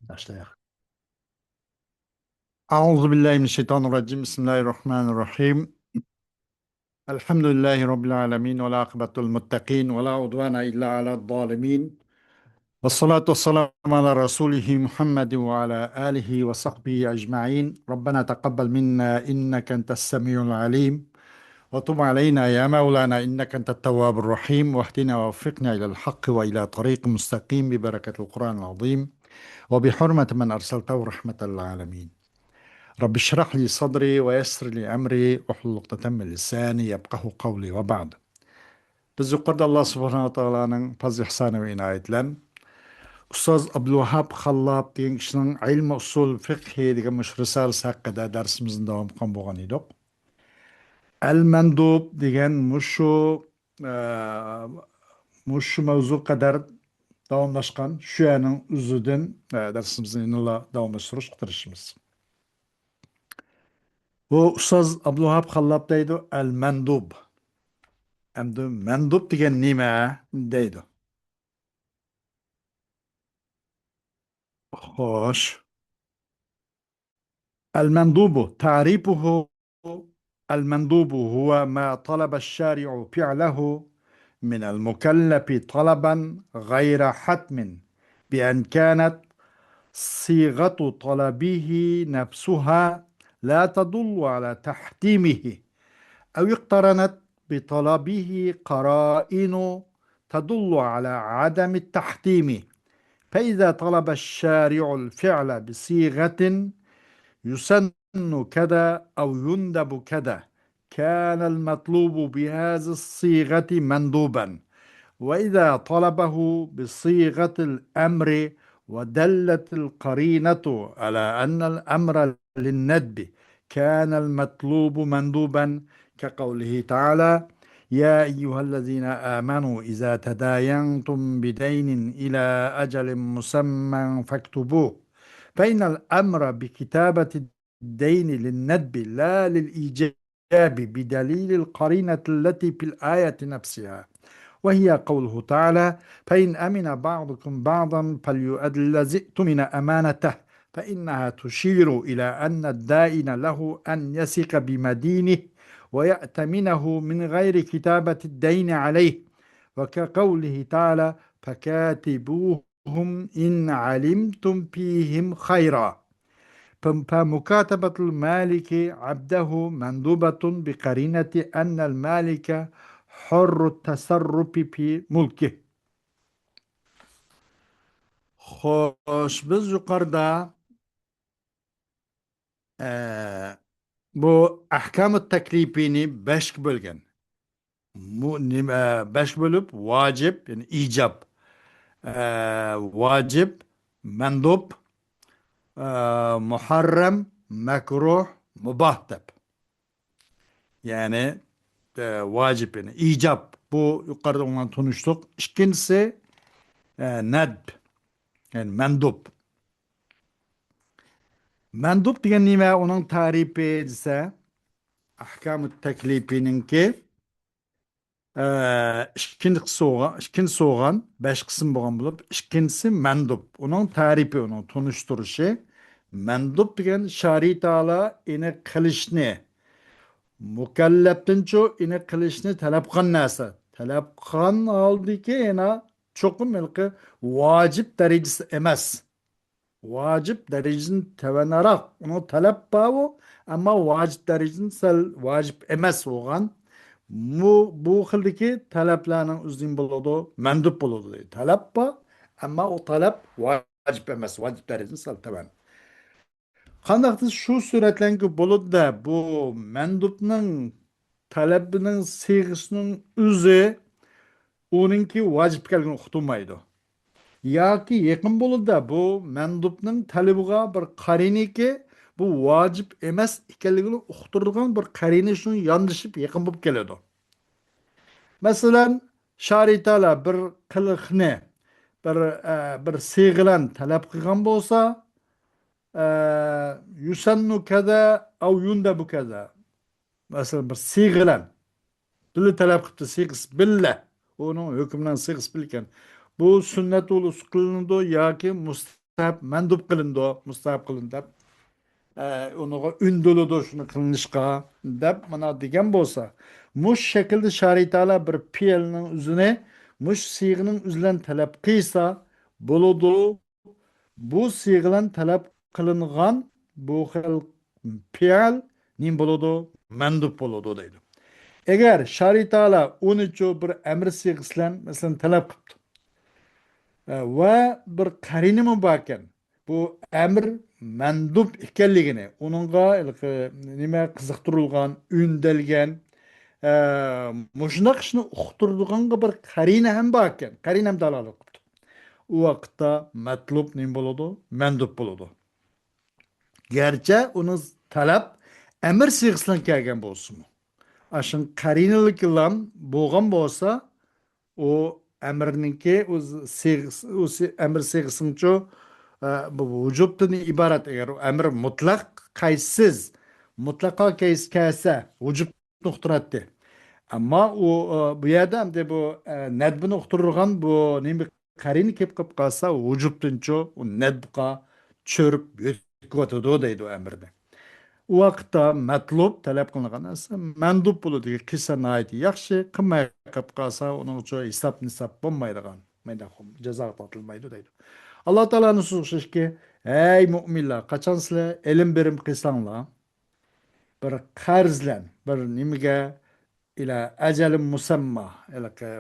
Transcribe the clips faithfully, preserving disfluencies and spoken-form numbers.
باشلايلى. أعوذ بالله من الشيطان الرجيم. بسم الله الرحمن الرحيم. الحمد لله رب العالمين، والعاقبة للمتقين، ولا عدوان إلا على الظالمين. والصلاة والسلام على رسوله محمد وعلى آله وصحبه أجمعين. ربنا تقبل منا إنك أنت السميع العليم، وتب علينا يا مولانا إنك أنت التواب الرحيم، واهدنا ووفقنا إلى الحق وإلى طريق مستقيم ببركة القرآن العظيم وبحرمة من أرسلته رحمة للعالمين. رب اشرح لي صدري ويسر لي أمري واحلل عقدة من لساني يفقهوا قولي وبعد. بىز يۇقىرىدا ئاللا سۇبھانەھۇ ۋە تائالانىڭ پەزلى ئېھسانى ۋە ئىنايىتى بىلەن ئۇستاز ئابدۇلۋاھاب خاللاپ دېگەن كىشىنىڭ ئىلمى ئۇسۇل فىقھى دېگەن مۇشۇ رىسالىسى ھەققىدە دەرسىمىزنى داۋام قىلغان بولغان ئىدۇق. ئەل مەندۇب دېگەن مۇشۇ، ئە، مۇشۇ مەۋزۇغا قەدەر داۋاملاشقان شۇ يەرنىڭ ئۆزىدىن، ئە، دەرسىمىزنى يەنىلا داۋاملاشتۇرۇشقا تىرىشىمىز. بۇ ئۇستاز ئابدۇلۋاھاب خاللاپ دەيدۇ، ئەل مەندۇب. ئەمدى مەندۇب دېگەن نېمە؟ دەيدۇ. خوش. المندوب تعريفه، المندوب هو ما طلب الشارع فعله من المكلف طلبا غير حتم، بأن كانت صيغة طلبه نفسها لا تدل على تحتيمه، أو اقترنت بطلبه قرائن تدل على عدم التحتيم. فإذا طلب الشارع الفعل بصيغة يسن كذا أو يندب كذا، كان المطلوب بهذه الصيغة مندوبا، وإذا طلبه بصيغة الأمر ودلت القرينة على أن الأمر للندب، كان المطلوب مندوبا، كقوله تعالى: يا أيها الذين آمنوا إذا تداينتم بدين إلى أجل مسمى فاكتبوه، فإن الأمر بكتابة الدين للندب لا للإيجاب بدليل القرينة التي في الآية نفسها، وهي قوله تعالى: فإن أمن بعضكم بعضا فليؤد الذي اؤتمن أمانته، فإنها تشير إلى أن الدائن له أن يثق بمدينه ويأتمنه من غير كتابة الدين عليه، وكقوله تعالى: فكاتبوهم إن علمتم فيهم خيرا. ف-، فمكاتبة المالك عبده مندوبة بقرينة أن المالك حر التصرف في ملكه. خوش، بىز يۇقىرىدا، ئە، بۇ ئەھكامۇت تەكلىپىنى بەشكە بۆلگەن. مۇ-، نېمە، بەشكە بۆلۈپ، ۋاجىپ، يەنى ئىجاب، ئە، ۋاجىپ، مەندۇب، ئە، مۇھەررەم، مەكرۇھ، مۇباھ دەپ. يەنى، ئە، ۋاجىپ، يەنى ئىجاب. بۇ يۇقىرىدا ئۇنى تونۇشتۇق. ئىككىنچىسى، ئە، نەدب، يەنى مەندۇب. مەندۇب دېگەن نېمە؟ ئۇنىڭ تەرىپى دېسە، ئەھكامۇت تەكلىپىنىڭكى، ئە، ئىككى قىسمى بولغان، ئىككىنچىسى بولغان، بەش قىسىم بولغان بولۇپ، ئىككىنچىسى مەندۇب. ئۇنىڭ تەرىپى، ئۇنىڭ تونۇشتۇرۇشى. مەندۇب دېگەن شارى تائالا ئېنىق قىلىشنى، مۇكەللەپتىنچۇ ئېنىق قىلىشنى تەلەپ قىلغان نەرسە. تەلەپ قىلغان ھالدىكى يەنە چوقۇم ھېلىقى ۋاجىپ دەرىجىسى ئەمەس. ۋاجىپ دەرىجىدىن تۆۋەنرەك. ئۇنىڭ تەلەپ بار ئۇ، ئەمما ۋاجىپ دەرىجىدىن سەل ۋاجىپ ئەمەس بولغان. بۇ، بۇ خىلدىكى تەلەپلەرنىڭ ئۆزى نېمە بولىدۇ؟ مەندۇب بولىدۇ. تەلەپ بار، ئەمما ئۇ تەلەپ ۋاجىپ ئەمەس، ۋاجىپ دەرىجىدىن سەل تۆۋەن. قانداق دېسە، شۇ سۈرەتلەنگە بولىدۇ-دە، بۇ مەندۇبنىڭ تەلەپنىڭ سىيغىسىنىڭ ئۆزى ئۇنىڭكى ۋاجىپ ئىكەنلىكىنى ئۇقتۇرمايدۇ. ياكى يېقىن بولىدۇ-دە، بۇ مەندۇبنىڭ تەلىپىغا بىر قەرىنىكى بۇ ۋاجىپ ئەمەس ئىكەنلىكىنى ئۇقتۇرىدىغان بىر قەرىنە شۇنىڭ ياندىشىپ يېقىن بولۇپ كېلىدۇ. مەسىلەن، شارى تائالا بىر قىلىقنى بىر، ئە، بىر سىيغە بىلەن تەلەپ قىلغان بولسا، ئە، يۇسەننۇ كەزا ئەۋ يۇندەبۇ كەزا. مەسىلەن، بىر سىيغە بىلەن بىللە تەلەپ قىپتۇ، سىيغىسى بىللە. ئۇنىڭ ھۆكمىنىڭ سىيغىسى بىللە ئىكەن. بۇ سۈننەت بولۇپ قىلىنىدۇ ياكى مۇستەھەب مۇستەھەب، مەندۇب قىلىنىدۇ، مۇستەھەب قىلىنىدۇ دەپ، ئە، ئۇنىڭغا ئۈندىلىدۇ شۇنى قىلىنىشقا دەپ مانا دېگەن بولسا، مۇشۇ شەكىلدە شارىئى تائالا بىر پېئىلنىڭ ئۆزىنى مۇشۇ سىيغىنىڭ ئۆزى بىلەن تەلەپ قىلسا بولىدۇ. بۇ سىيغە بىلەن تەلەپ قىلىنغان بۇ خىل پېئىل نېمە بولىدۇ؟ مەندۇب بولىدۇ دەيدۇ. ئەگەر شارىئى تائالا ئۇنىچۇ بىر ئەمر سىيغىسى بىلەن، مەسىلەن، تەلەپ قىپتۇ. ئە، ۋە بىر قەرىنىمۇ باركەن. بۇ ئەمر مەندۇب ئىكەنلىكىنى، ئۇنىڭغا ھېلىقى نېمە قىزىقتۇرۇلغان، ئۈندەلگەن، ئە، مۇشۇنداق ئىشنى ئۇقتۇرىدىغانغا بىر قەرىنە ھەم باركەن. قەرىنە ھەم دالالەت قىپتۇ. ئۇ ۋاقىتتا مەتلۇب نېمە بولىدۇ؟ مەندۇب بولىدۇ. گەرچە ئۇنىڭ تەلەپ ئەمر سىيغىسى بىلەن كەلگەن بولسىمۇ، ئاشۇ قەرىنىلىكلا بولغان بولسا، ئۇ ئەمرنىڭكى ئۇ سىيغىسى، ئۇ سى-، ئەمر سىيغىسىنىڭچۇ، ئە، بۇ ۋۇجۇبتىن ئىبارەت. ئەگەر ئۇ ئەمر مۇتلەق، قەيتسىز، مۇتلەقا قەيت كەلسە، ۋۇجۇبنى ئۇقتۇراتتى. ئەمما ئۇ، ئە، بۇ يەردە ئەمدى بۇ، ئە، نەدبىنى ئۇقتۇرغان بۇ نېمە قەرىنە كېلىپ قېلىپ قالسا، ۋۇجۇبتىنچۇ ئۇ نەدبقا چۆرۈپ يۆتكىۋاتىدۇ دەيدۇ ئەمرنى. ئۇ ۋاقىتتا مەتلۇب، تەلەپ قىلىنغان نەرسە مەندۇب بولىدۇ. قىلسا ناھايىتى ياخشى، قىلماي قېلىپ قالسا، ئۇنىڭ ئۈچۈن ھېساب-نىساب بولمايدىغان، مايدا جازاغا تارتىلمايدۇ دەيدۇ. ئاللا تائالانىڭ سۆزى ئوخشاشكى، ھەي مۆمىنلەر، قاچان سىلەر ئېلىم بېرىم قىلساڭلار، بىر قەرز بىلەن، بىر نېمىگە، ئىلە ئەجەلى مۇسەمما، ھېلىقى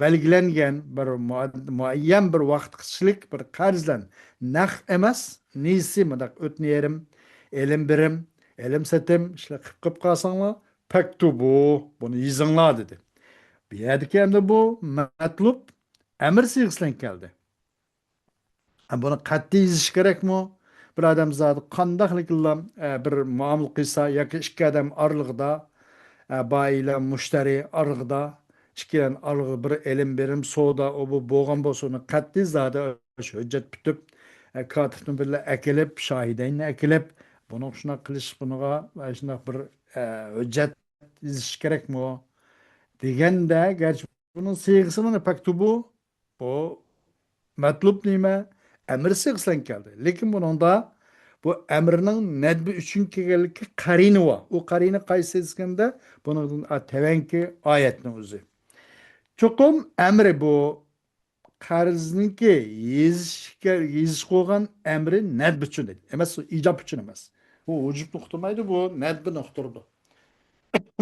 بەلگىلەنگەن بىر مۇئەد-، مۇئەييەن بىر ۋاقىتقىچىلىك بىر قەرز بىلەن، نەق ئەمەس، نېسى مۇنداق ئۆتنە يېرىم، ئېلىم بېرىم، ئېلىم سېتىم، ئىشلار قىلىپ قېلىپ قالساڭلار، پەكتۇبۇ، بۇنى يېزىڭلار دېدى. بۇ يەردىكى ئەمدى بۇ مەتلۇب ئەمر سىيغىسى بىلەن كەلدى. بۇنى قەتئىي يېزىش كېرەكمۇ؟ بىر ئادەم زادى قانداقلىكىلا، ئە، بىر مۇئامىلە قىلسا ياكى ئىككى ئادەم ئارىلىقىدا، ئە، بايى بىلەن مۇشتەرى ئارىلىقىدا، ئىككىلەن ئارىلىقىدا بىر ئېلىم بېرىم سودا ئۇ بۇ بولغان بولسا، ئۇنى قەتئىي زادى ھۆججەت پۈتۈپ، ئە، كاتىپنى بىللە ئەكېلىپ، شاھىدەينى ئەكېلىپ، بۇنىڭ شۇنداق قىلىش، بۇنىڭغا، ئە، شۇنداق بىر، ئە، ھۆججەت يېزىش كېرەكمۇ؟ دېگەندە، گەرچە بۇنىڭ سىيغىسى مانا پەكتۇبۇ، بۇ مەتلۇب نېمە؟ ئەمر سىيغىسى بىلەن كەلدى. لېكىن بۇنىڭدا بۇ ئەمرنىڭ نەدبى ئۈچۈن كەلگەنلىكى قەرىنە بار. ئۇ قەرىنە قايسى دېگەندە، بۇنىڭدىن، ئا، تەۋەنكى ئايەتنىڭ ئۆزى. چوقۇم ئەمرى بۇ قەرزنىڭكى يېزىشكە، يېزىشقا بولغان ئەمرى نەدب ئۈچۈن دەيدۇ. ئەمەس، ئىجاب ئۈچۈن ئەمەس. بۇ ۋۇجۇبنى ئۇقتۇرمايدۇ، بۇ نەدبىنى ئۇقتۇرىدۇ.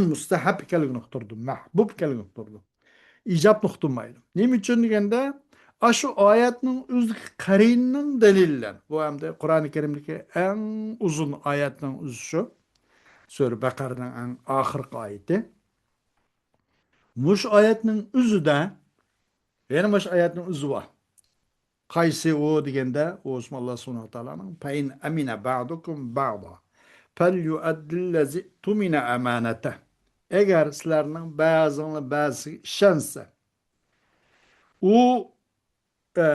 مۇستەھەب ئىكەنلىكىنى ئۇقتۇرىدۇ، مەھبۇب ئىكەنلىكىنى ئۇقتۇرىدۇ. ئىجابنى ئۇقتۇرمايدۇ. نېمە ئۈچۈن دېگەندە، ئاشۇ ئايەتنىڭ ئۆزىدىكى قەرىنىنىڭ دەلىلى بىلەن. بۇ ئەمدى قۇرئانى كەرىمدىكى ئەڭ ئۇزۇن ئايەتنىڭ ئۆزى شۇ. سۈرە بەقەرىنىڭ ئەڭ ئاخىرقى ئايىتى. مۇشۇ ئايەتنىڭ ئۆزىدە، يەنە مۇشۇ ئايەتنىڭ ئۆزى بار. قايسى ئۇ دېگەندە، ئۇ ئوسمان ئاللا سۇبھانەھۇ ۋە تائالانىڭ، فَإِنْ أَمِنَ بَعْضُكُمْ بَعْضًا فَلْيُؤَدِّ الَّذِي اؤْتُمِنَ أَمَانَتَهُ. ئەگەر سىلەرنىڭ بەزىڭلار بەزىسىگە ئىشەنسە، ئۇ، ئە،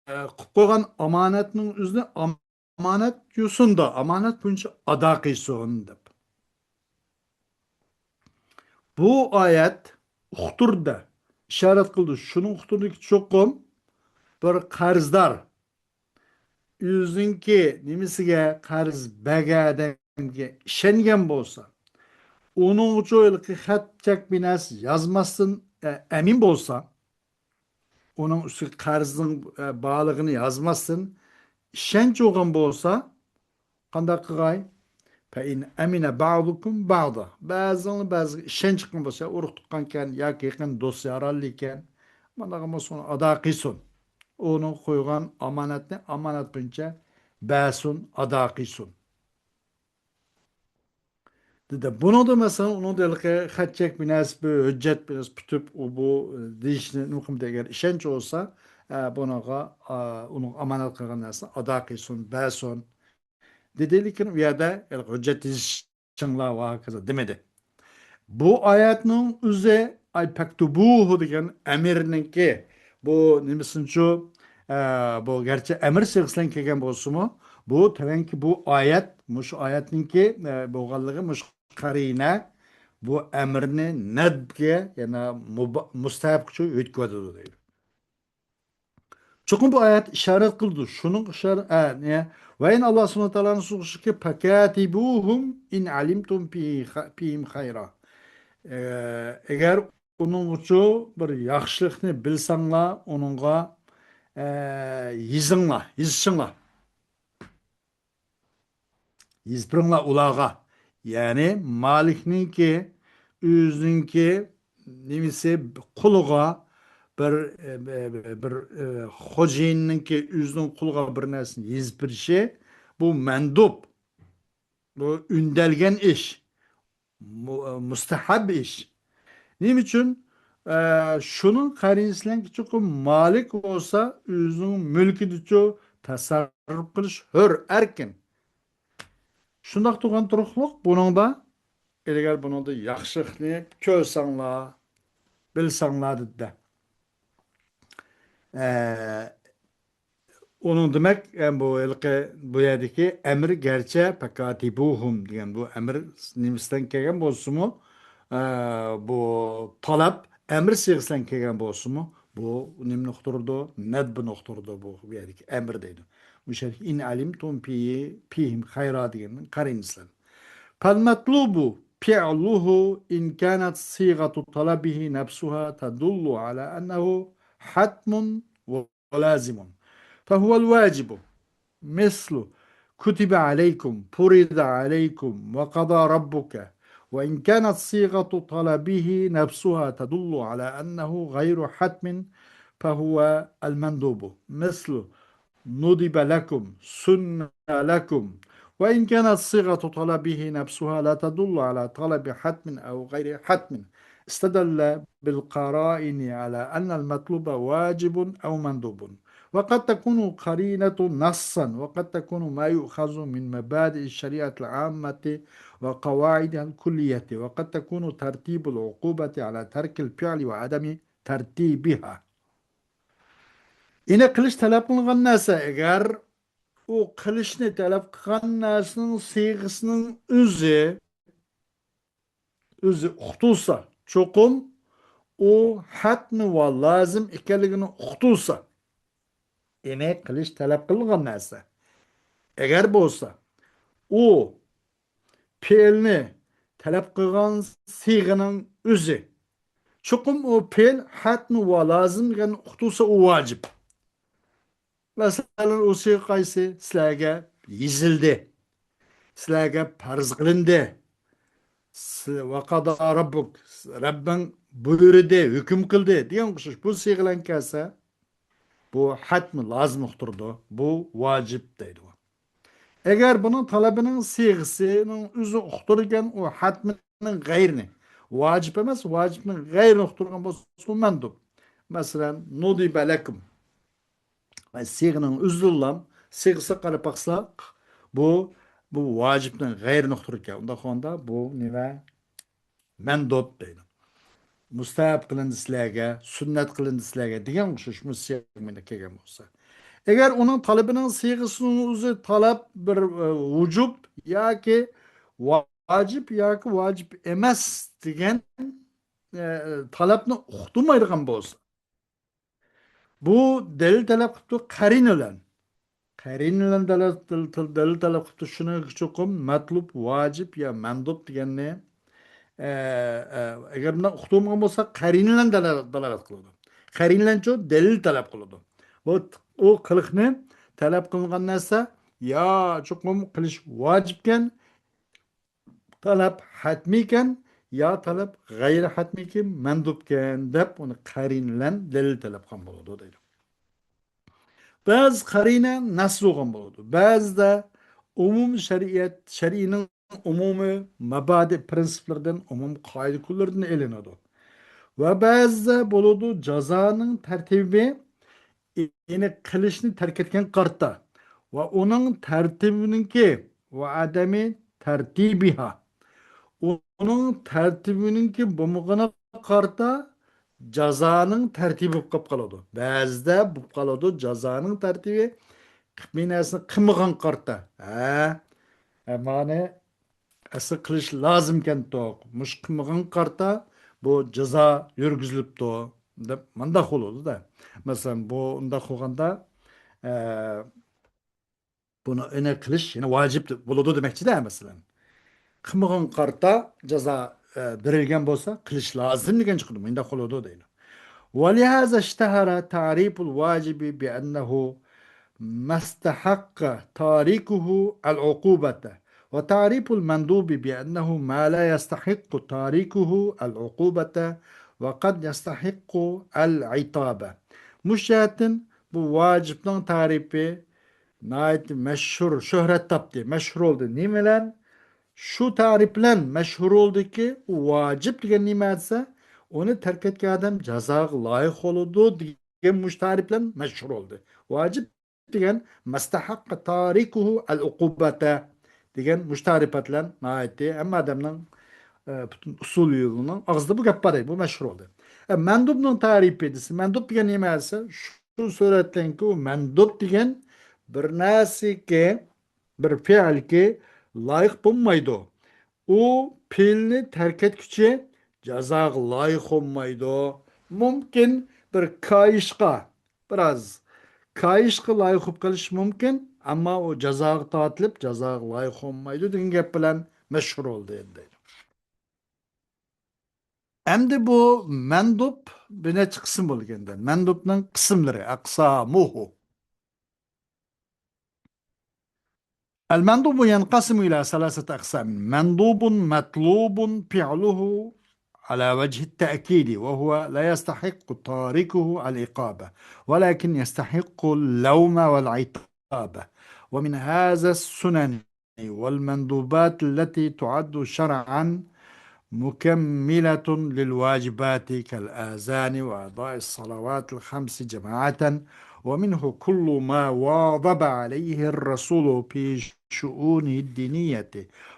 قىلىپ قويغان ئامانەتنىڭ ئۆزىنى ئامانەت يوسۇندا، ئامانەت بويىچە ئادا قىلسۇن دەپ. بۇ ئايەت ئۇقتۇردا، ئىشارەت قىلدى. شۇنىڭ ئۇقتۇردىكى چوقۇم بىر قەرزدار ئۆزىنىڭكى نېمىسىگە، قەرز بەرگەن ئادەمگە ئىشەنگەن بولسا، ئۇنىڭغىچۇ ھېلىقى خەت چەك بىر نەرسە يازماستىن، ئە، ئەمىن بولسا، ئۇنىڭ ئۈستىگە قەرزنىڭ، ئە، بارلىقىنى يازماستىن ئىشەنچ بولغان بولسا، قانداق قىلغاي؟ فَإِنْ أَمِنَ بَعْضُكُمْ بَعْضًا. بەزىڭلار بەزىگە ئىشەنچ قىلغان بولسا، ئۇرۇق تۇغقانكەن ياكى يېقىن دوست يارانلىكەن، مانداق بولسا ئۇنى ئادا قىلسۇن. ئۇنىڭ قويغان ئامانەتنى ئامانەت بويىچە بەرسۇن، ئادا قىلسۇن. دېدى. بۇنىڭدا، مەسىلەن، ئۇنىڭدا ھېلىقى خەت چەك بىناسى، بىر ھۆججەت بىناسى پۈتۈپ، ئۇ بۇ دېيىشنى نېمە قىلمىدى؟ ئەگەر ئىشەنچ بولسا، ئە، بۇنىڭغا، ئا، ئۇنىڭغا ئامانەت قىلغان نەرسىنى ئادا قىلسۇن، بەرسۇن دېدى. لېكىن ئۇ يەردە ھېلىقى ھۆججەت يېزىشىڭلار ۋە ھاكازا دېمىدى. بۇ ئايەتنىڭ ئۆزى، ئاي پەكتۇبۇھۇ دېگەن ئەمىرنىڭكى بۇ نېمىسىنىچۇ، ئە، بۇ گەرچە ئەمىر سىيغىسى بىلەن كەلگەن بولسىمۇ، بۇ تۆۋەنكى بۇ ئايەت، مۇشۇ ئايەتنىڭكى، ئە، بولغانلىقى، مۇشۇ قەرىنە بۇ ئەمىرنى نەدبكە، يەنى مۇبا-، مۇستەھەبكىچۇ يۆتكىۋاتىدۇ دەيدۇ. چوقۇم بۇ ئايەت ئىشارەت قىلىدۇ. شۇنىڭغا ئىشارە-، ئە، نە-، ۋە يەنە ئاللا سۇبھانەھۇ ۋە تائالانىڭ سۆزى شۇكى، «فكاتبوهم إن علمتم فيه خ-، فيهم خيرا.» ئە، ئەگەر ئۇنىڭغىچۇ بىر ياخشىلىقنى بىلسەڭلار، ئۇنىڭغا، ئە، يېزىڭلار، يېزىشىڭلار. يېزىپ بېرىڭلار ئۇلارغا. يەنى مالىكنىڭكى، ئۆزىنىڭكى نېمىسى، قۇلىغا بىر، ئە، بىر، ئە، خوجايىننىڭكى ئۆزىنىڭ قۇلىغا بىر نەرسىنى يېزىپ بېرىشى، بۇ مەندۇب. بۇ ئۈندەلگەن ئىش. مۇ-، مۇستەھەب ئىش. نېمە ئۈچۈن؟ ئە، شۇنىڭ قەرىنىسى بىلەن چوقۇم مالىك بولسا، ئۆزىنىڭ مۈلكىدىچۇ تەسەررۇپ قىلىش ھۆر، ئەركىن. شۇنداق تۇرغان تۇرۇقلۇق بۇنىڭدا، ئەگەر بۇنىڭدا ياخشىلىقنى كۆرسەڭلار، بىلسەڭلار دېدى. ئە، ئۇنىڭ دېمەك، ئە، بۇ ھېلىقى، بۇ يەردىكى ئەمىر گەرچە «فكاتبوهم» دېگەن بۇ ئەمىر نېمىسىدىن كەلگەن بولسىمۇ، ئە، بۇ تەلەپ ئەمىر سىيغىسى بىلەن كەلگەن بولسىمۇ، بۇ نېمىنى ئۇقتۇرىدۇ؟ نەدبىنى ئۇقتۇرىدۇ بۇ يەردىكى ئەمىر دەيدۇ. مۇشۇ يەردىكى «إن علمتم فيه، فيهم خيرا» دېگەننىڭ قەرىنىسى. فالمطلوب فعله إن كانت صيغة طلبه نفسها تدل على أنه حتم ولازم، فهو الواجب، مثل كتب عليكم، فرض عليكم، وقضى ربك. وإن كانت صيغة طلبه نفسها تدل على أنه غير حتم، فهو المندوب، مثل ندب لكم، سن لكم. وإن كانت صيغة طلبه نفسها لا تدل على طلب حتم أو غير حتم، استدل بالقرائن على أن المطلوب واجب أو مندوب، وقد تكون قرينة نصا، وقد تكون ما يؤخذ من مبادئ الشريعة العامة وقواعدها الكلية، وقد تكون ترتيب العقوبة على ترك الفعل وعدم ترتيبها. يەنى قىلىش تەلەپ قىلىنغان نەرسە، ئەگەر ئۇ قىلىشنى تەلەپ قىلغان نەرسىنىڭ سىيغىسىنىڭ ئۆزى، ئۆزى ئۇقتۇرسا، چوقۇم ئۇ ھەتمى ۋە لازىم ئىكەنلىكىنى ئۇقتۇرسا، يەنى قىلىش تەلەپ قىلىنغان نەرسە. ئەگەر بولسا، ئۇ پېئىلنى تەلەپ قىلغان سىيغىنىڭ ئۆزى، چوقۇم ئۇ پېئىل ھەتمى ۋە لازىم دېگەننى ئۇقتۇرسا، ئۇ ۋاجىپ. مەسىلەن، ئۇ سىيغا قايسى؟ سىلەرگە يېزىلدى. سىلەرگە پەرز قىلىندى. سى-، ۋە قادا رەببۇك، رەببىڭ بۇيرۇدى، ھۆكۈم قىلدى دېگەن ئوخشاش. بۇ سىيغا بىلەن كەلسە، بۇ ھەتمى لازىم ئۇقتۇرىدۇ. بۇ ۋاجىپ دەيدۇ. ئەگەر بۇنىڭ تەلەپىنىڭ سىيغىسىنىڭ ئۆزى ئۇقتۇرىدىكەن، ئۇ ھەتمىنىڭ غەيرىنى، ۋاجىپ ئەمەس، ۋاجىپنىڭ غەيرىنى ئۇقتۇرغان بولسا، ئۇ مەندۇب. مەسىلەن، نۇدىبە لەكۇم. سىيغىنىڭ ئۆزىدىنلا، سىيغىسىغا قاراپ باقساق، بۇ، بۇ ۋاجىپنىڭ غەيرىنى ئۇقتۇرىدىكەن. ئۇنداق بولغاندا بۇ نېمە؟ مەندۇب دەيدۇ. مۇستەھەب قىلىندى سىلەرگە، سۈننەت قىلىندى سىلەرگە دېگەن ئوخشاش مۇشۇ سىياق بىلەن كەلگەن بولسا. ئەگەر ئۇنىڭ تەلىپىنىڭ سىيغىسىنىڭ ئۆزى تەلەپ بىر، ئە، ۋۇجۇب ياكى ۋاجىپ ياكى ۋاجىپ ئەمەس دېگەن، ئە، تەلەپنى ئۇقتۇرمايدىغان بولسا، بۇ دەلىل تەلەپ قىپتۇ قەرىنە بىلەن. قەرىنە بىلەن دەلىل، دەلىل، دەلىل تەلەپ قىپتۇ. شۇنىڭغا چوقۇم مەتلۇب، ۋاجىپ يا مەندۇب دېگەننى، ئە، ئە، ئەگەر بۇنداق ئۇقتۇرمىغان بولسا، قەرىنە بىلەن دەلىل، دالالەت قىلىدۇ. قەرىنە بىلەنچۇ دەلىل تەلەپ قىلىدۇ. بۇ، ئۇ قىلىقنى تەلەپ قىلىنغان نەرسە يا چوقۇم قىلىش ۋاجىپكەن، تەلەپ ھەتمىيكەن، يا تەلەپ غەيرىي ھەتمىيكەن، مەندۇبكەن دەپ ئۇنى قەرىنە بىلەن دەلىل تەلەپ قىلغان بولىدۇ دەيدۇ. بەزى قەرىنە نەس بولغان بولىدۇ. بەزىدە ئومۇمىي شەرىئەت، شەرئىنىڭ ئومۇمىي مەبادىئ پىرىنسىپلىرىدىن، ئومۇمىي قائىدە كۈنلىرىدىن ئېلىنىدۇ. ۋە بەزىدە بولىدۇ جازانىڭ تەرتىبى، يەنى قىلىشنى تەرك ئەتكەن قارتا ۋە ئۇنىڭ تەرتىبىنىڭكى ۋە ئادەمى تەرتىبىھا، ئۇنىڭ تەرتىبىنىڭكى بولمىغىنىغا قارتا جازانىڭ تەرتىبى بولۇپ قالىدۇ. بەزىدە بولۇپ قالىدۇ جازانىڭ تەرتىبى، قىلمىغان نەرسىنى قىلمىغان قارتا. ھە، ئەمما ئەسلى قىلىش لازىمكەنتۇق. مۇشۇ قىلمىغان قارتا بۇ جازا يۈرگۈزۈلۈپتۇ. دەپ مۇنداق بولىدۇ-دە. مەسىلەن، بۇ ئۇنداق قىلغاندا، ئە، بۇنى ئېنىق قىلىش يەنە ۋاجىپ بولىدۇ دېمەكچى-دە، مەسىلەن. قىلمىغان قارىتا جازا، ئە، بېرىلگەن بولسا، قىلىش لازىم دېگەن چىقىدۇ. مۇنداق بولىدۇ دەيدۇ. ولهذا اشتهر تعريف الواجب بأنه ما استحق تاركه العقوبة، وتعريف المندوب بأنه ما لا يستحق تاركه العقوبة وقد يستحق العتاب. مۇشۇ جەھەتتىن بۇ ۋاجىپنىڭ تەرىپى ناھايىتى مەشھۇر، شۆھرەت تاپتى، مەشھۇر بولدى. نېمە بىلەن؟ شۇ تەرىپ بىلەن مەشھۇر بولدىكى، ئۇ ۋاجىپ دېگەن نېمە دېسە، ئۇنى تەرك ئەتكەن ئادەم جازاغا لايىق بولىدۇ دېگەن مۇشۇ تەرىپ بىلەن مەشھۇر بولدى. ۋاجىپ دېگەن مەستەھەققە تارىكۇھۇ ئەل ئۇقۇبەتە دېگەن مۇشۇ تەرىپات بىلەن ناھايىتى ھەممە ئادەمنىڭ، ئە، پۈتۈن ئۇسسۇلىيۇنىڭ ئاغزىدا بۇ گەپ بار ئىدى، بۇ مەشھۇر بولدى. ئە، مەندۇبنىڭ تەرىپى دېسە، مەندۇب دېگەن نېمە دېسە، شۇ سۈرەتتىنكى ئۇ مەندۇب دېگەن بىر نەرسىگە، بىر پېئىلگە لايىق بولمايدۇ. ئۇ پېئىلنى تەرك ئەتكۈچى جازاغا لايىق بولمايدۇ. مۇمكىن، بىر كايىشقا، بىراز كايىشقا لايىق بولۇپ قېلىشى مۇمكىن، ئەمما ئۇ جازاغا تارتىلىپ، جازاغا لايىق بولمايدۇ دېگەن گەپ بىلەن مەشھۇر بولدى ئەمدى. ئەمدى بۇ مەندۇب بىر نەچچە قىسىم بولغاندا، مەندۇبنىڭ قىسىملىرى، ئەقسامۇھۇ. المندوب ينقسم إلى ثلاثة أقسام: مندوب مطلوب فعله على وجه التأكيد، وهو لا يستحق تاركه العقاب، ولكن يستحق اللوم والعتاب. ومن هذا السنن والمندوبات التي تعد شرعا مكملة للواجبات كالآذان وأداء الصلوات الخمس جماعة، ومنه كل ما واظب عليه الرسول في شؤونه الدينية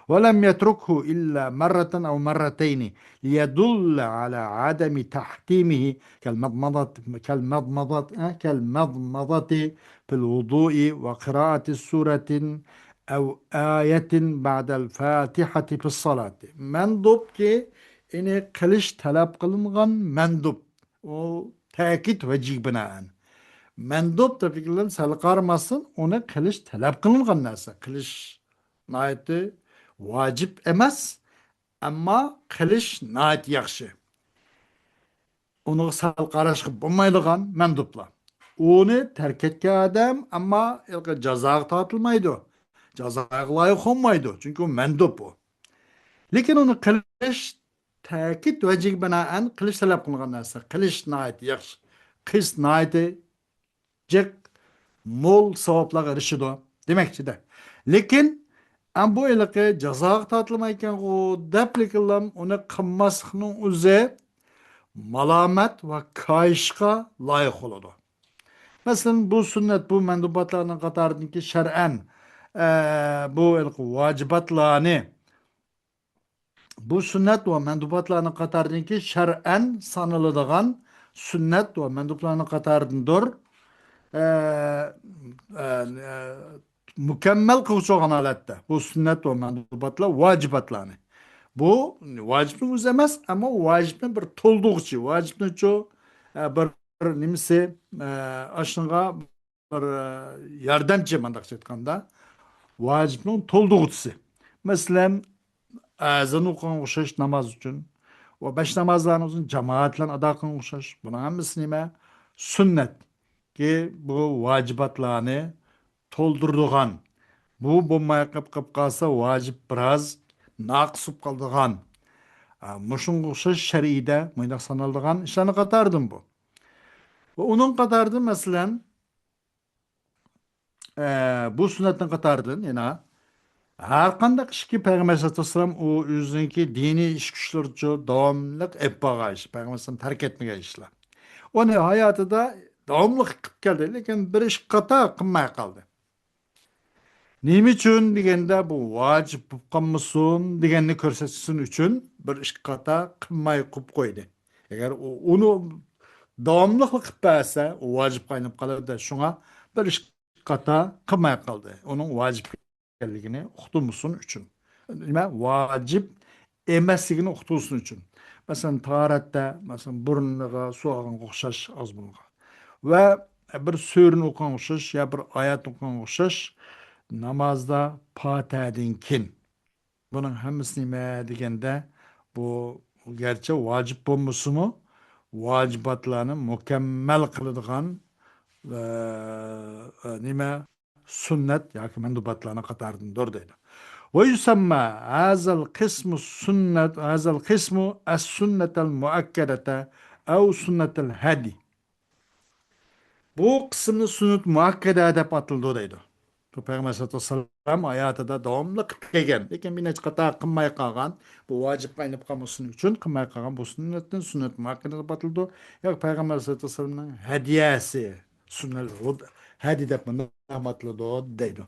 ولم يتركه إلا مرة أو مرتين ليدل على عدم تحتيمه، كالمضمضة، كالمضمضة، آه، كالمضمضة في الوضوء وقراءة سورة أو آية بعد الفاتحة في الصلاة. مەندۇبكى، يەنى قىلىش تەلەپ قىلىنغان مەندۇب. ئۇ تەكىت ۋەجھىگە بىنائەن. مەندۇب دېگەن سەل قارىماستىن، ئۇنى قىلىش تەلەپ قىلىنغان نەرسە. قىلىش ناھايىتى ۋاجىپ ئەمەس، ئەمما قىلىش ناھايىتى ياخشى. ئۇنىڭغا سەل قاراشقا بولمايدىغان مەندۇبلار. ئۇنى تەرك ئەتكەن ئادەم، ئەمما ھېلىقى جازاغا تارتىلمايدۇ. جازاغا لايىق بولمايدۇ. چۈنكى ئۇ مەندۇب ئۇ. لېكىن ئۇنى قىلىش تەكىت ۋەجھىگە بىنائەن قىلىش تەلەپ قىلىنغان نەرسە. قىلىش ناھايىتى ياخشى. قىلىش ناھايىتى جىق، مول ساۋابلارغا ئېرىشىدۇ دېمەكچىدە. لېكىن، ئەم بۇ ھېلىقى جازاغا تارتىلمايدىكەنغۇ دەپلىكىنلام ئۇنى قىلماسلىقنىڭ ئۆزى مالامەت ۋە كايىشقا لايىق بولىدۇ. مەسىلەن، بۇ سۈننەت، بۇ مەندۇباتلارنىڭ قاتارىدىكى شەرئەن، ئە، بۇ ھېلىقى ۋاجىباتلارنى بۇ سۈننەت ۋە مەندۇباتلارنىڭ قاتارىدىكى شەرئەن سانىلىدىغان سۈننەت ۋە مەندۇبلارنىڭ قاتارىدىندۇر. ئە، ئە، ئە، مۇكەممەل قىلغۇچى بولغان ھالەتتە بۇ سۈننەت ۋە مەندۇباتلار، ۋاجىباتلارنى. بۇ ۋاجىپنىڭ ئۆزى ئەمەس، ئەمما ۋاجىپنى بىر تولدۇرغۇچى، ۋاجىپنىچۇ، ئە، بىر، بىر نېمىسى، ئە، ئاشۇنىڭغا بىر، ئە، ياردەمچى، مۇنداقچە ئېيتقاندا، ۋاجىپنىڭ تولدۇرغۇچىسى. مەسىلەن، ئەزان ئوقۇغانغا ئوخشاش ناماز ئۈچۈن ۋە بەش نامازلارنى ئۆزىنى جامائەت بىلەن ئادا قىلغانغا ئوخشاش، بۇنىڭ ھەممىسى نېمە؟ سۈننەتكى بۇ ۋاجىباتلارنى تولدۇرىدىغان. بۇ بولماي قېلىپ، قېلىپ قالسا، ۋاجىپ بىراز ناقىس بولۇپ قالىدىغان. ئا، مۇشۇنىڭغا ئوخشاش شەرئىدە مۇنداق سانالىدىغان ئىشلارنىڭ قاتارىدىن بۇ. ۋە ئۇنىڭ قاتارىدا، مەسىلەن، ئە، بۇ سۈننەتنىڭ قاتارىدىن يەنە ھەر قانداق ئىشكى پەيغەمبەر ئەلەيھىسسالاتۇ ۋەسسالام ئۇ ئۆزىنىڭكى دىنىي ئىش كۈچلىرىچۇ داۋاملىق ئېلىپ بارغان ئىش، پەيغەمبەر ئەلەيھىسسالام تەرك ئەتمىگەن ئىشلار. ئۇنى ھاياتىدا داۋاملىق قىلىپ كەلدى، لېكىن بىر ئىش قاتا قىلماي قالدى. نېمە ئۈچۈن دېگەندە، بۇ ۋاجىپ بولۇپ قالمىسۇن دېگەننى كۆرسەتسۇن ئۈچۈن بىر ئىش قاتا قىلماي قويۇپ قويدى. ئەگەر ئۇ، ئۇنى داۋاملىقلا قىلىپ بەرسە، ئۇ ۋاجىپقا ئايلىنىپ قالىدۇ. شۇڭا بىر ئىش قاتا قىلماي قالدى، ئۇنىڭ ۋاجىپ ئىكەنلىكىنى ئۇقتۇرمىسۇن ئۈچۈن. نېمە؟ ۋاجىپ ئەمەسلىكىنى ئۇقتۇرسۇن ئۈچۈن. مەسىلەن، تاھارەتتە، مەسىلەن، بۇرنىغا سۇ ئالغانغا ئوخشاش ئاغزى بۇرنىغا. ۋە بىر سۈرىنى ئوقۇغانغا ئوخشاش يا بىر ئايەتنى ئوقۇغانغا ئوخشاش نامازدا پاتىھەدىن كېيىن. بۇنىڭ ھەممىسى نېمە دېگەندە، بۇ گەرچە ۋاجىپ بولمىسىمۇ، ۋاجىباتلارنى مۇكەممەل قىلىدىغان، ئە، ئە، نېمە، سۈننەت ياكى مەندۇباتلارنىڭ قاتارىدىندۇر دەيدۇ. ويسمى هذا القسم السنة، هذا القسم السنة المؤكدة أو سنة الهدي. بۇ قىسىمنى سۈننەت مۇئەككەدە دەپ ئاتىلىدۇ دەيدۇ. بۇ پەيغەمبەر سەللەللاھۇ ئەلەيھى ۋەسەللەم ھاياتىدا داۋاملىق قىلىپ كەلگەن، لېكىن بىر نەچچە قېتىم قىلماي قالغان، بۇ ۋاجىپ ئايلىنىپ قالماسلىقى ئۈچۈن قىلماي قالغان بۇ سۈننەتتىن سۈننەت مۇئەككەدە دەپ ئاتىلىدۇ. ياكى پەيغەمبەر سەللەللاھۇ ئەلەيھى ۋەسەللەمنىڭ ھەدىيەسى، سۈننەت ھەدى دەپ مۇنداق ئاتىلىدۇ دەيدۇ.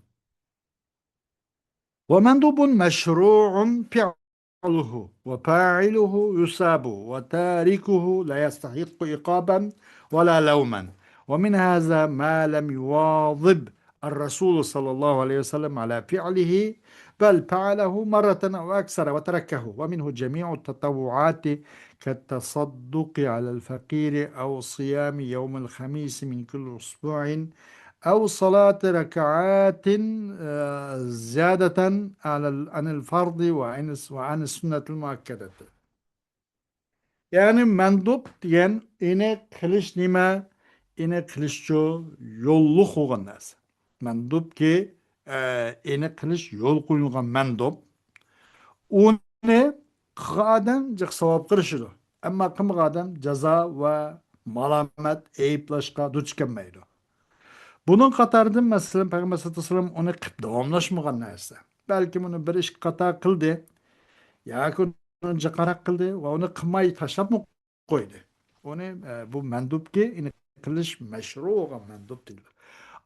ومندوب مشروع فعله وفاعله يثاب وتاركه لا يستحق عقابا ولا لوما. ومن هذا ما لم يواظب الرسول صلى الله عليه وسلم على فعله، بل فعله مرة أو أكثر وتركه. ومنه جميع التطوعات كالتصدق على الفقير أو صيام يوم الخميس من كل أسبوع أو صلاة ركعات، آه، زيادة على ال-، عن الفرض وعن الس-، وعن السنة المؤكدة. يەنى مەندۇب دېگەن ئېنى قىلىش نېمە؟ ئېنى قىلىشچۇ يوللۇق بولغان نەرسە. مەندۇبكى، ئە، ئېنى قىلىش يول قويۇلغان مەندۇب. ئۇنى قىلغان ئادەم جىق ساۋابقا ئېرىشىدۇ. ئەمما قىلمىغان ئادەم جازا ۋە مالامەت، ئەيىبلەشكە دۇچ كەلمەيدۇ. بۇنىڭ قاتارىدىن، مەسىلەن، پەيغەمبەر سەللەللاھۇ ئەلەيھى ۋەسەللەم ئۇنى قىلىپ داۋاملاشمىغان نەرسە. بەلكىم ئۇنى بىر ئىككى قېتىم قىلدى ياكى ئۇنى جىقراق قىلدى ۋە ئۇنى قىلماي تاشلاپمۇ قويدى. ئۇنى، ئە، بۇ مەندۇبكى، ئېنى قىلىش مەشرۇ بولغان مەندۇب دېيىلىدۇ.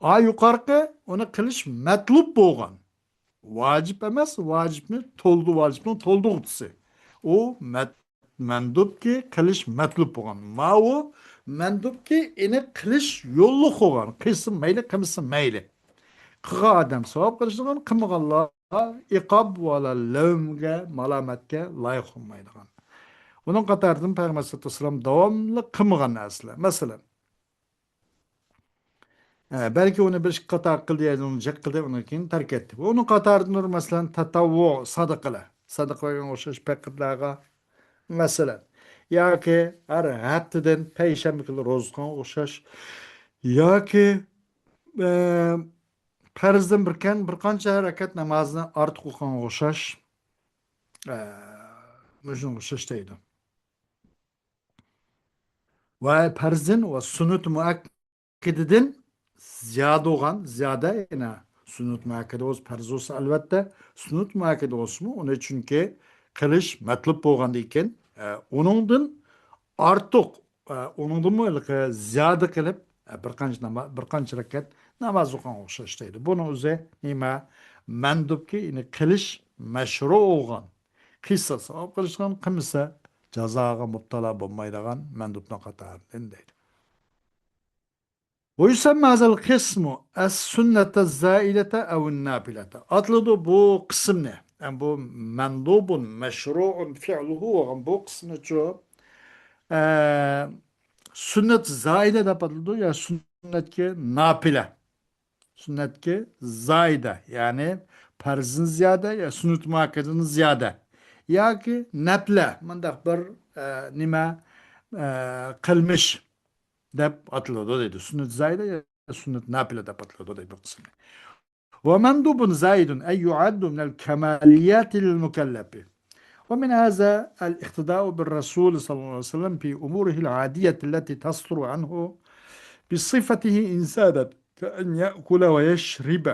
ئا، يۇقارقى ئۇنى قىلىش مەتلۇب بولغان. ۋاجىپ ئەمەس، ۋاجىپنى تولدۇ، ۋاجىپنىڭ تولدۇرغۇچىسى. ئۇ مەت-، مەندۇبكى قىلىش مەتلۇب بولغان. ماۋۇ مەندۇبكى ئېنى قىلىش يوللۇق بولغان. قىلسا مەيلى، قىلمىسا مەيلى. قىلغان ئادەم ساۋاب قىلىشىدىغان، قىلمىغانلار ئىقاب ۋە لەۋمگە، مالامەتكە لايىق بولمايدىغان. ئۇنىڭ قاتارىدىن پەيغەمبەر سەللەللاھۇ ئەلەيھى ۋەسەللەم داۋاملىق قىلمىغان نەرسىلەر. مەسىلەن، ئە، بەلكى ئۇنى بىر ئىككى قېتىم قىلدى، يەنى ئۇنى جىق قىلدى، ئۇنىڭ كېيىن تەرك ئەتتى. ۋە ئۇنىڭ قاتارىدىن مەسىلەن، تەتەۋۋۇ سەدىقىلەر. سەدىقە بەرگەنگە ئوخشاش پەقىرلەرگە، مەسىلەن، ياكى ھەر ھەپتىدىن پەيشەنبە كۈنى روزا تۇتقانغا ئوخشاش، ياكى، ئە، پەرزدىن بىر كەن-، بىر قانچە رەكەت نامازنى ئارتۇق ئوقۇغانغا ئوخشاش، ئە، مۇشۇنىڭغا ئوخشاش دەيدۇ. ۋە پەرزدىن ۋە سۈننەت مۇئەككىدىدىن زىيادە بولغان، زىيادە، يەنە سۈننەت مۇئەككىدە بولسا، پەرز بولسا، ئەلۋەتتە، سۈننەت مۇئەككىدە بولسىمۇ، ئۇنى چۈنكى قىلىش مەتلۇب بولغاندىن كېيىن، ئە، ئۇنىڭدىن ئارتۇق، ئە، ئۇنىڭدىنمۇ ھېلىقى زىيادە قىلىپ، ئە، بىر قانچە ناما-، بىر قانچە رەكەت ناماز ئوقۇغانغا ئوخشاش دەيدۇ. بۇنىڭ ئۆزى نېمە؟ مەندۇبكى، يەنى قىلىش مەشرۇ بولغان. قىلسا ساۋاب قىلىشقان، قىلمىسا جازاغا مۇپتىلا بولمايدىغان مەندۇبنىڭ قاتارىدىن دەيدۇ. ويسمى هذا القسم السنة الزائدة أو النافلة. ئاتىلىدۇ بۇ قىسىمنى. يەنى بۇ مەندۇبۇن مەشرۇئۇن فىئلۇھۇ بولغان بۇ قىسىمنىچۇ، ئە، سۈننەت زائىدە دەپ ئاتىلىدۇ يا سۈننەتكە ناپىلە. سۈننەتكە زائىدە، يەنى پەرزدىن زىيادە يا سۈننەت مۇئەككەدىدىن زىيادە. ياكى نەپلە، مۇنداق بىر، ئە، نېمە، ئە، قىلمىش دەپ ئاتىلىدۇ دەيدۇ. سۈننەت زائىدە يا سۈننەت ناپىلە دەپ ئاتىلىدۇ دەيدۇ بۇ قىسىمنى. ومندوب زائد أي يعد من الكماليات للمكلف. ومن هذا الاقتداء بالرسول صلى الله عليه وسلم في أموره العادية التي تصدر عنه بصفته إن زادت، كأن يأكل ويشرب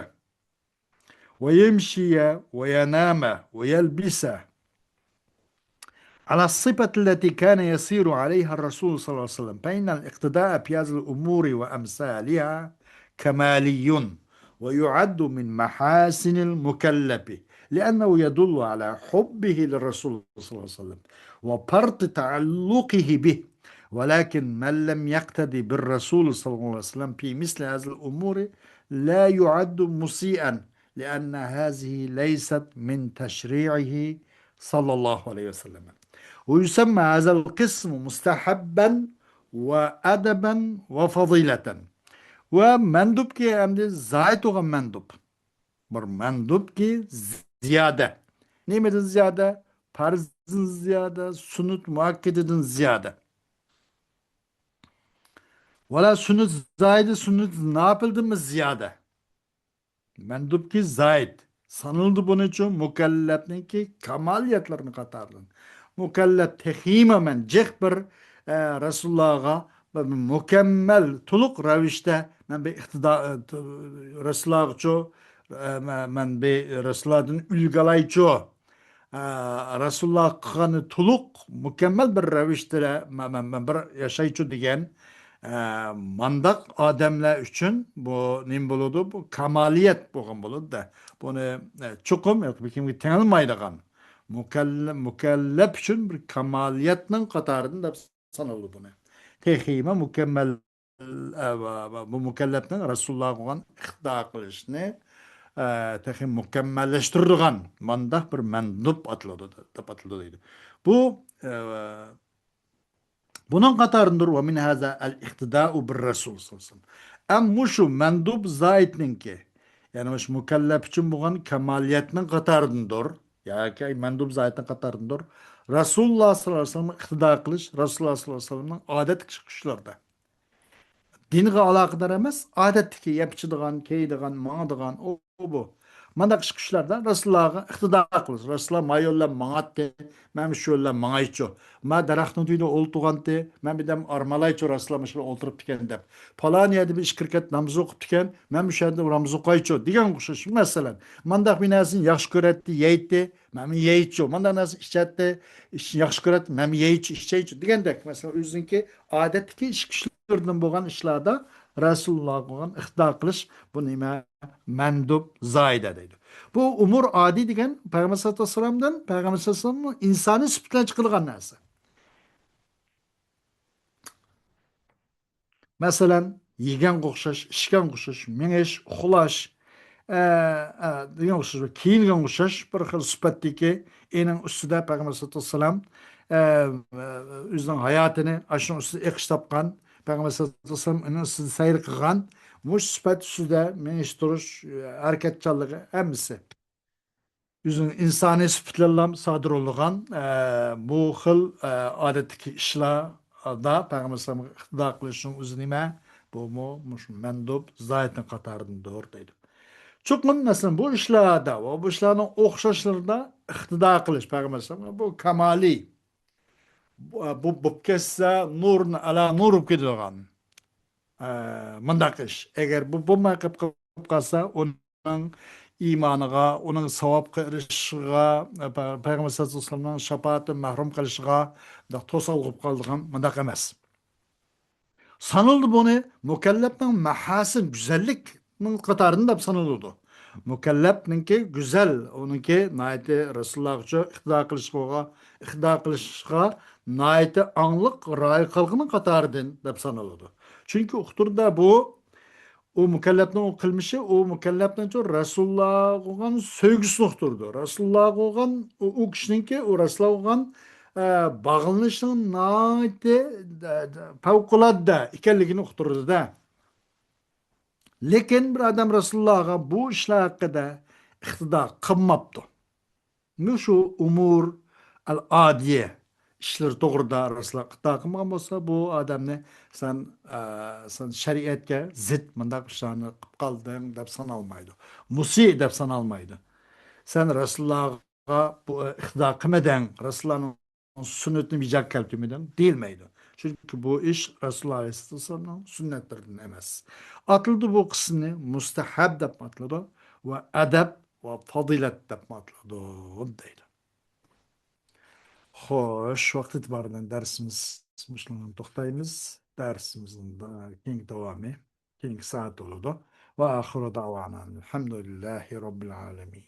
ويمشي وينام ويلبس على الصفة التي كان يسير عليها الرسول صلى الله عليه وسلم، فإن الاقتداء في هذه الأمور وأمثالها كمالي ويعد من محاسن المكلف، لأنه يدل على حبه للرسول صلى الله عليه وسلم وفرط تعلقه به. ولكن من لم يقتد بالرسول صلى الله عليه وسلم في مثل هذه الأمور لا يعد مسيئا، لأن هذه ليست من تشريعه ساللاللاھۇ ئەلەيھى ۋەسەللەم. ويسمى هذا القسم مستحبا وأدبا وفضيلة. ۋە مەندۇبكى ئەمدى زايىد بولغان مەندۇب. بىر مەندۇبكى زىيادە. نېمىدىن زىيادە؟ پەرزدىن زىيادە، سۈننەت مۇئەككەدىدىن زىيادە. ۋەلا سۈننەت زايىدە، سۈننەت ناپىلدىنمۇ زىيادە. مەندۇبكى زايىد سانىلىدۇ بۇنىڭ ئۈچۈن مۇكەللەپنىڭكى كامالىيەتلىرىنىڭ قاتارىدىن. مۇكەللەپ تېخىمۇ مەن جىق بىر، ئە، رەسۇلۇللاغا بىر مۇكەممەل، تولۇق رەۋىشتە مەن بىر ئىقتىدا، ئە، رەسۇلۇللاغىچۇ، ئە، مە-، مەن بىر رەسۇلۇللادىن ئۈلگە ئالايچۇ، ئە، رەسۇلۇللا قىلغاننى تولۇق، مۇكەممەل بىر رەۋىشتە مە-، مە-، مەن بىر ياشايچۇ دېگەن، ئە، مانداق ئادەملەر ئۈچۈن بۇ نېمە بولىدۇ؟ بۇ كامالىيەت بولغان بولىدۇ-دە. بۇنى، ئە، چوقۇم ھېچكىمگە تېڭىلمايدىغان، مۇكەللە-، مۇكەللەپ ئۈچۈن بىر كامالىيەتنىڭ قاتارىدىن دەپ سانىلىدۇ بۇنى. تېخىمۇ مۇكەممەل، ئە، ۋە، ۋە بۇ مۇكەللەپنىڭ رەسۇلۇللاغا بولغان ئىقتىدا قىلىشنى، ئە، تېخى مۇكەممەللەشتۈرىدىغان مانداق بىر مەندۇب ئاتىلىدۇ، دەپ ئاتىلىدۇ دەيدۇ. بۇ، ئە، بۇنىڭ قاتارىدىندۇر، ۋە مىن ھازا ئەل ئىقتىدائۇ بىر رەسۇل ساللاللاھۇ ئەلەيھى ۋەسەللەم. ئەم مۇشۇ مەندۇب زايىدنىڭكى، يەنى مۇشۇ مۇكەللەپ ئۈچۈن بولغان كامالىيەتنىڭ قاتارىدىندۇر، ياكى مەندۇب زايىدنىڭ قاتارىدىندۇر. رەسۇلۇللا ساللاللاھۇ ئەلەيھى ۋەسەللەمگە ئىقتىدا قىلىش، رەسۇلۇللا ساللاللاھۇ ئەلەيھى ۋەسەللەمنىڭ ئادەتتىكى چىقىشلىرىدا. دىنغا ئالاقىدار ئەمەس، ئادەتتىكى يەپ ئىچىدىغان، كىيىدىغان، ماڭىدىغان، ئۇ، ئۇ بۇ. مانداق ئىش كۈچلەردە رەسۇلۇللاغا ئىقتىدا قىلىش. رەسۇلۇللا ما يول بىلەن ماڭاتتى، مەن شۇ يول بىلەن ماڭايچۇ. ما دەرەخنىڭ تۈۋىدە ئولتۇرغانتى، مەن بىردەم ئارمالايچۇ، رەسۇلۇللا مۇشۇ يەردە ئولتۇرۇپتىكەن دەپ. پالان يەردە بىر ئىككى رەكەت ناماز ئوقۇپتىكەن، مەن مۇشۇ يەردە ناماز ئوقايچۇ دېگەن ئوخشاش. مەسىلەن، مانداق بىر نەرسىنى ياخشى كۆرەتتى، يەيتتى، مەن يەيچۇ، مانداق نەرسە ئىچەتتى، ئىچ-، ياخشى كۆرەتتى، مەن يەيچۇ، ئىچەيچۇ دېگەندەك. مەسىلەن، ئۆزىنىڭكى ئادەتتىكى ئىش كۈچلىرىدىن بولغان ئىشلاردا رەسۇلۇللاغا بولغان ئىقتىدا قىلىش، بۇ نېمە؟ مەندۇب زايىدە دەيدۇ. بۇ ئۇمۇر ئادىي دېگەن پەيغەمبەر سەللەللاھۇ ئەلەيھى ۋەسەللەمدىن، پەيغەمبەر سەللەللاھۇ ئەلەيھى ۋەسەللەمنىڭ ئىنسانىي سۈپىتى بىلەن چىقىدىغان نەرسە. مەسىلەن، يېگەنگە ئوخشاش، ئىچكەنگە ئوخشاش، مېڭىش، ئۇخلاش، ئە، ئە، دېگەنگە ئوخشاش، كىيىنگەنگە ئوخشاش بىر خىل سۈپەتتىكى، ئېنىڭ ئۈستىدە پەيغەمبەر سەللەللاھۇ ئەلەيھى ۋەسەللەم، ئە، ئۆزىنىڭ ھاياتىنى ئاشۇنىڭ ئۈستىدە ئېقىش تاپقان، پەيغەمبەر سەللەللاھۇ ئەلەيھى ۋەسەللەم ئۇنىڭ ئۈستىدە سەير قىلغان، مۇشۇ سۈپەت ئۈستىدە مېڭىش تۇرۇش، ھەرىكەتچانلىقى ھەممىسى. ئۆزىنىڭ ئىنسانىي سۈپىتىدىنلا سادىر بولىدىغان، ئە، بۇ خىل، ئە، ئادەتتىكى ئىشلاردا پەيغەمبەر ئەلەيھىسسالامغا ئىقتىدا قىلىشنىڭ ئۆزى نېمە؟ بۇمۇ مۇشۇ مەندۇب زايىتنىڭ قاتارىدىندۇر دەيدۇ. چوقۇم، مەسىلەن، بۇ ئىشلاردا ۋە بۇ ئىشلارنىڭ ئوخشاشلىرىدا ئىقتىدا قىلىش پەيغەمبەر ئەلەيھىسسالامغا بۇ كامالىي، بۇ، بۇ بولۇپ كەتسە نۇرنى ئەلا نۇر بولۇپ كېتىدىغان، ئە، مۇنداق ئىش. ئەگەر بۇ بولماي قېلىپ قالسا، ئۇنىڭ ئىمانىغا، ئۇنىڭ ساۋابقا ئېرىشىشىغا، پەيغەمبەر سەللەللاھۇ ئەلەيھى ۋەسەللەمنىڭ شاپائىتىدىن مەھرۇم قېلىشىغا توسالغۇ بولۇپ قالىدىغان مۇنداق ئەمەس. سانىلىدۇ بۇنى مۇكەللەپنىڭ مەھاسىن، گۈزەللىكنىڭ قاتارىدىن دەپ سانىلىدۇ. مۇكەللەپنىڭكى گۈزەل، ئۇنىڭكى ناھايىتى رەسۇلۇللاھقىچۇ ئىقتىدا قىلىشقا، ئىقتىدا قىلىشقا ناھايىتى ئاڭلىق، رايى قالغىنىڭ قاتارىدىن دەپ سانىلىدۇ. چۈنكى ئۇقتۇردا بۇ ئۇ مۇكەللەپنىڭ ئۇ قىلمىشى، ئۇ مۇكەللەپنىڭچۇ رەسۇلۇللاغا بولغان سۆيگۈسىنى ئۇقتۇرىدۇ. رەسۇلۇللاغا بولغان، ئۇ، ئۇ كىشىنىڭكى، ئۇ رەسۇلۇللاغا بولغان، ئە، باغلىنىشىنىڭ ناھايىتى، ئە، پەۋقۇلئاددە ئىكەنلىكىنى ئۇقتۇرىدۇ-دە. لېكىن بىر ئادەم رەسۇلۇللاغا بۇ ئىشلار ھەققىدە ئىقتىدا قىلماپتۇ. مۇشۇ ئۇمۇر ئەل ئادىيە ئىشلىرى توغرىدا رەسۇلۇللا ئىقتىدا قىلمىغان بولسا، بۇ ئادەمنى سەن، ئە، سەن شەرىئەتكە زىت مۇنداق ئىشلارنى قىلىپ قالدىڭ دەپ سانالمايدۇ. مۇسىئ دەپ سانالمايدۇ. سەن رەسۇلۇللاغا بۇ، ئە، ئىقتىدا قىلمىدىڭ، رەسۇلۇللانىڭ سۈننىتىنى بىجاغا كەلتۈرمىدىڭ دېيىلمەيدۇ. چۈنكى بۇ ئىش رەسۇلۇللا ئەلەيھىسسالامنىڭ سۈننەتلىرىدىن ئەمەس. ئاتىلىدۇ بۇ قىسىمنى مۇستەھەب دەپمۇ ئاتىلىدۇ ۋە ئەدەب ۋە پازىلەت دەپمۇ ئاتىلىدۇ دەيدۇ. خوش، ۋاقىت ئېتىبارى بىلەن دەرسىمىز مۇشۇنىڭ بىلەن توختايمىز. دەرسىمىزنىڭ كېيىنكى داۋامى كېيىنكى سائەت بولىدۇ. ۋە ئاخىرۇ دەۋانا ئەلھەمدۇلىللاھى رەببىل ئالەمىن.